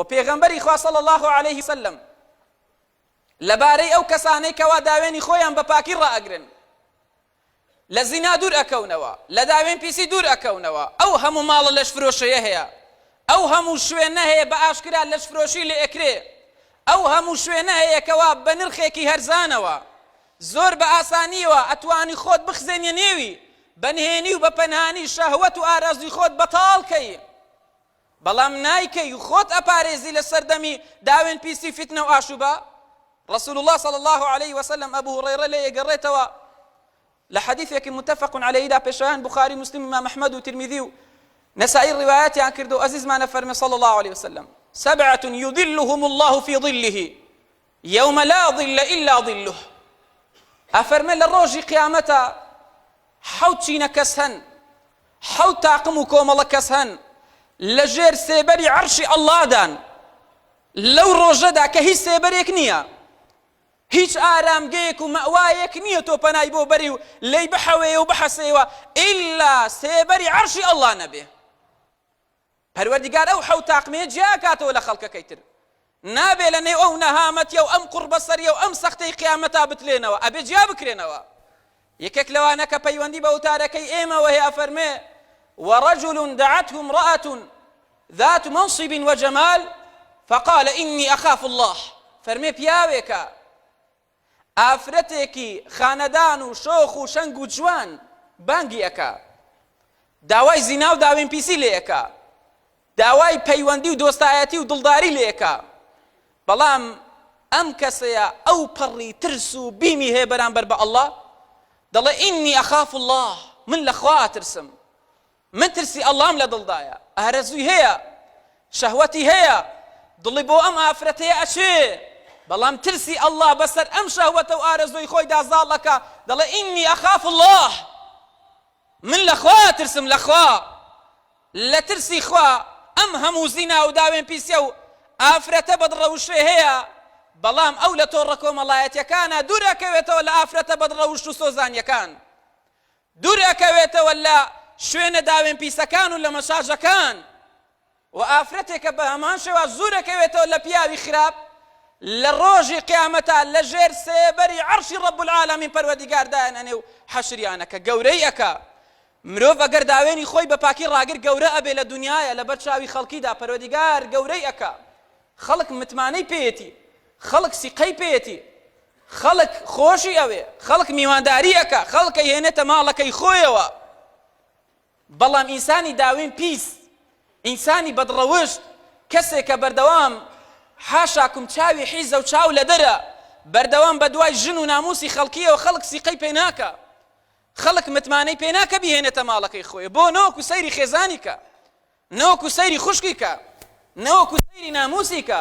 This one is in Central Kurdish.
و پێغەمبەری خوا صلی اللە علیه وسلم لەبارەی ئەو کەسانەی کەوا داوێنی خۆیان بە پاکی ڕائەگرن لە زینا دوور ئەکەونەوە لە داوێن پیسی دوور ئەکەونەوە ئەو هەموو ماڵە لەشفرۆشەیە هەیە ئەو هەموو شوێنە هەیە بە ئاشکرا لەشفرۆشی لێ ئەکرێ ئەو هەموو شوێنە هەیە کەوا بە نرخێکی هەرزانەوە زۆر بە ئاسانیەوە ئەتوانی خۆت بخزێنیە نێوی بە نهێنی و بە پەنهانی شەهوەت و ئارەزوی خۆت بەتاڵ کەی بەڵام نایکەی و خۆت ئەپارێزی لە سەردەمی داوێن پیسی فیتنە و ئاشوبا رسول الله صلی الله علیه وسلم ئەبو هوڕەیڕە لێ ئەگەڕێتەوە لە حەدیثێکی متفق علیه دا پێشەوایان بوخاری مسلم ئیمام ئەحمەد و ترمیذی و نەسائی ڕیوایەتیان کردو ئەزیزمانە فەرمی صلی الله علیه وسلم سبعة يظلهم الله في ظله يوم لا ظل إلا ظله ئەفەرمێ لە ڕۆژی قیامەتە حەوت چینە کەس هەن حەوت تاقم و کۆمەڵە کەس هەن لە ژێر سێبەری عەرشی ئەڵڵادان لەو ڕۆژەدا کە هیچ سێبەرێک نییە هیچ ئارامگەیەک و مەوایەک نییە تۆ پەنای بۆ بەری و لێی بحەوێ و بحەسێوە ئیلا سێبەری عەرشی ئەڵڵا نەبێ پەروەردگار ئەو حەوت تاقمەیە جیا ئەکاتەوە لە خەڵکەکەی تر نابێ لە نێو ئەو نەهامەتیە و ئەم قوڕبەسەریە و ئەم سەختەی قیامەتا بتلێنەوە ئەبێ جیا بکرێنەوە یەکێک لەوانە کە پەیوەندی بە وتارەکەی ئێمەوە هەیە ئەفەرمێ ورجل دعته امرأة ذات منصب وجمال فقال إني أخاف الله فەرمێ پیاوێکە ئافرەتێکی خانەدان و شۆخ و شەنگ و جوان بانگی ئەکا داوای زینا و داوێن پیسی لێ ئەکا داوای پەیوەندی و دۆستایەتی و دڵداری لێ ئەکا بەڵام ئەم کەسەیە ئەو پەڕی ترس و بیمی هەیە بەرامبەر بە ئەڵڵا دەڵێ ئینی ئەخاف اللە من لە خوا ئەترسم من ترسی ئەڵڵام لە دڵدایە، ئارەزووی هەیە، شەهوەتی هەیە، دڵی بۆ ئەم ئافرەتەیە ئەچێ، بەڵام ترسی ئەڵڵا بەسەر ئەم شەهوەتە و ئارەزووی خۆیدا زاڵ ئەکا، دەڵێ ئینی ئەخاف اللە، من لە خوا ئەترسم، لە خوا، لە ترسی خوا ئەم هەموو زینا و داوێن پیسیە و ئافرەتە بەدڕەوشتێ هەیە، بەڵام ئەو لە تۆڕە کۆمەڵایەتیەکانا دوور ئەکەوێتەوە لە ئافرەتە بەدڕەوشت و سۆزانیەکان. دوور ئەکەوێتەوە لە شوێنە داوێن پیسەکان و لە مەساجەکان و ئافرەتێکە بە هەمان شێواز زوور ئەکەوێتەوە لە پیاوی خراپ لە ڕۆژی قیامەتا لە ژێر سێبەری عەرشی ڕەب العالمین پەروەردیگار دایان ئەنێ و حەشریان ئەکا گەورەی ئەکا مرۆڤ ئەگەر داوێنی خۆی بە پاکی ڕاگر گەورە ئەبێ لە دنیایە لەبەر چاوی خەڵکیدا پەروەردیگار گەورەی ئەکا خەڵک متمانەی پێیەتی خەڵک سیقەی پێیەتی خەڵک خۆشی ئەوێ، خەڵک میوانداری ئەکا، خەڵک ئەیهێنێتە ماڵەکەی خۆیەوە، بەڵام ئینسانی داوێن پیس، ئینسانی بەدڕەوشت، کەسێک کە بەردەوام حاشاکم چاوی حیزە و چاو لەدەرە، بەردەوام بەدوای ژن و ناموسی خەڵکیەوە خەڵک سیقەی پێ ناکا، خەڵک متمانەی پێ ناکە بیهێنێتە ماڵەکەی خۆی، بۆ نەوەکو سەیری خێزانی کا، نەوەکو سەیری خوشکی کا، نەوەکو سەیری ناموسی کا.